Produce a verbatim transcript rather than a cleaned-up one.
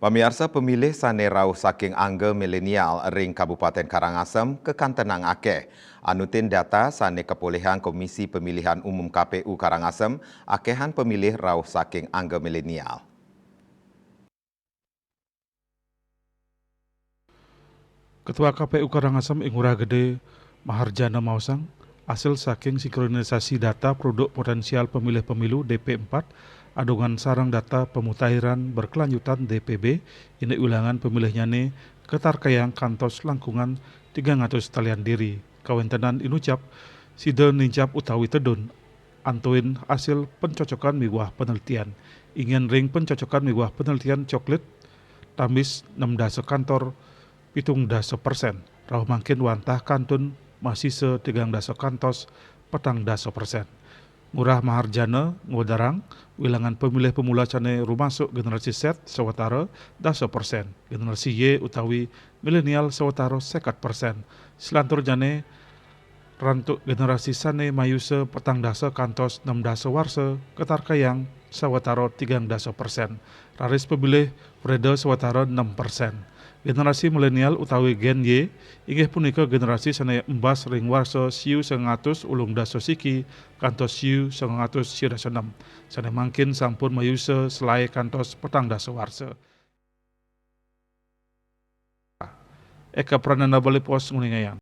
Pamiarsa, pemilih sane rauh saking angga milenial ring Kabupaten Karangasem kakantenang akeh. Anutin data sane kapolihang Komisi Pemilihan Umum K P U Karangasem, akehan pemilih rauh saking angga milenial. Ketua K P U Karangasem Ing Ngurah Gede Maharjana maosang, asil saking sinkronisasi data produk potensial pemilih pemilu D P empat, adungan sareng data pemutahiran berkelanjutan D P B, indik wilangan pemilihnyane katarkayang kantos langkungan tigang atus talian diri. Kawentenan inucap, sida nincap utawi tedun antuin asil pencocokan miwah penelitian. Ingin ring pencocokan miwah penelitian coklit, tambis enam dasa kantor pitung dasa persen. Rauh mangkin wantah kantun masisa tigang dasa kantos petang dasa persen. Ngurah Maharjana ngwedarang, wilangan pemilih pemula sane rumasuk generasi Z sawatara dasa persen, generasi Y utawi milenial sawatara seket persen. Selanturnyane rantuk generasi sane mayusa petang dasa kantos enam dasa warsa katarkayang sawatara tigang dasa persen. Raris pemilih preda sawatara enam persen. Generasi milenial utawi Gen Y inggih punika generasi sane embas ring warsa siu sangang atus ulung dasa siki kantos siu sangang atus siu dasa enem, sane mangkin sampun mayusa selae kantos petang dasa warsa. Eka Prananda Bali Post nguningayang.